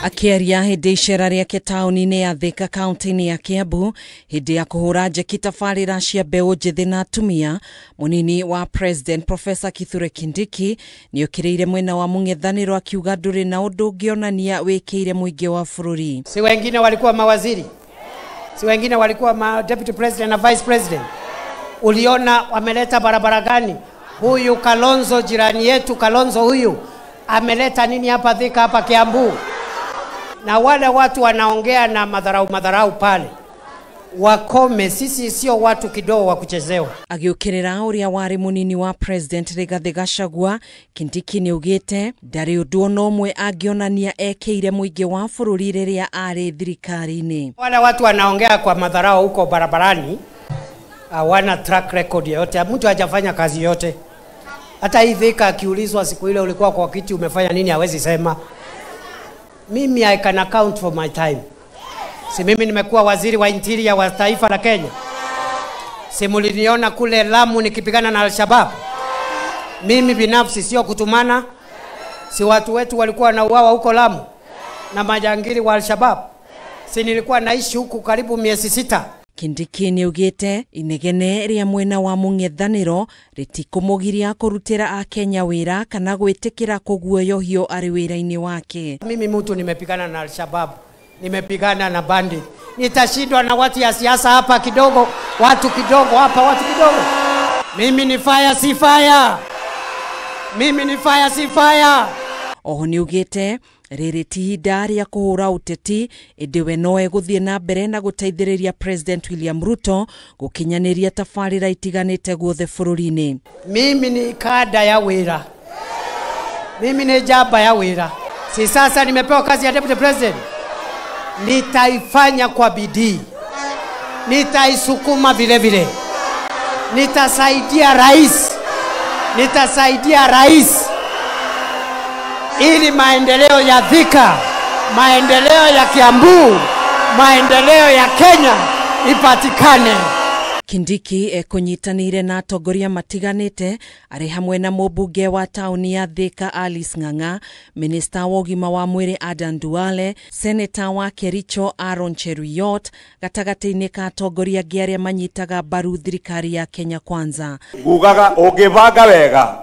Akĩaria hĩndĩ icera rĩake taũni-inĩ ya Thika kaunti-inĩ ya Kiambu hĩndĩ ya kũhũra njeki tabarĩra cia mbeũ njĩthĩ na atumia, mũnini wa President Professor Kithure Kindiki nĩokĩrĩire mwena wa mũng'ethanĩro akiuga ndũrĩ na ũndũ ũngĩonania wĩkĩire mũingĩ wa bũrũri. Si wengine walikuwa mawaziri, si wengine walikuwa ma deputy president na vice president. Uliona wameleta barabara gani? Huyu Kalonzo jirani yetu, Kalonzo huyu ameleta nini hapa Thika, hapa Kiambu? Na wale watu wanaongea na madharau madharau pale wakome, sisi sio watu kidogo wa kuchezewa. Agĩũkĩrĩra ũrĩa warĩ mũnini wa President Rigathĩ Gachagua, Kindiki nĩaugĩte ndarĩ ũndũ ona ũmwe angĩonania ekĩire mũingĩ wa bũrũri rĩrĩa arĩ thirikari-inĩ. Wale watu wanaongea kwa madharau huko barabarani hawana track record yoyote, mtu hajafanya kazi yote. Hata hii Thika akiulizwa siku ile ulikuwa kwa kiti umefanya nini, hawezi sema. Mimi I can account for my time. Si mimi nimekuwa waziri wa interior wa taifa la Kenya. Si mliniona kule Lamu nikipigana na Al-Shabaab. Mimi binafsi sio kutumana. Si watu wetu walikuwa wanauawa huko Lamu na majangili wa Al-Shabaab. Si nilikuwa naishi huku karibu miezi 6. Kindiki nĩaugĩte inegene rĩa mwena wa mũng'ethanĩro rĩtikũmũgiria kũrutĩra akenya wĩra kana gwĩtĩkĩra kũguoyohio arĩ wĩra-inĩ wake. Mimi mtu nimepigana na Al-Shabaab, nimepigana na bandit. Nitashindwa na watu ya siasa hapa kidogo, watu kidogo hapa, watu kidogo. Mimi ni fire si fire. Mimi ni fire si fire. Oho nĩaugĩte rĩrĩ ti ihinda rĩa kũhũra ũteti ĩndĩ we no egũthiĩ na mbere na gũteithĩrĩria President William Ruto gũkinyanĩria tabarĩra itiganĩte guothe bũrũri-inĩ. Mimi ni kada ya wĩra, mimi ni jaba ya wĩra. Si sasa nimepewa kazi ya deputy president, nitaifanya kwa bidii, nitaisukuma vile vile, nitasaidia rais, nitasaidia rais ili maendeleo ya Thika, maendeleo ya Kiambu, maendeleo ya Kenya ipatikane. Kindiki ekunyitanĩire na atongoria matiganĩte arĩ hamwe na mũmbunge wa taũni ya Thika Alice Ng'ang'a, minista wa ũgima wa mwĩrĩ Adan Duale, seneta wa Kericho Aaron Cheruiyot, gatagatĩ-inĩ ka atongoria angĩ arĩa manyitaga mbaru thirikari ya Kenya Kwanza. Ngugaga ũngĩbanga wega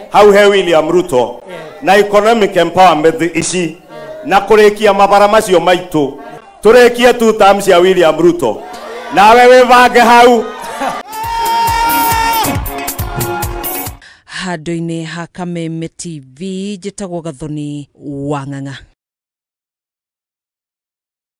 hau he William Ruto na economic empowerment ici na kũrĩkia mabara macio maitũ tũrĩkie 2 terms ya William Ruto nawe wĩbange hau. Handũ-inĩ ha Kameme TV njĩtagwo Gathoni wa Ng'ang'a.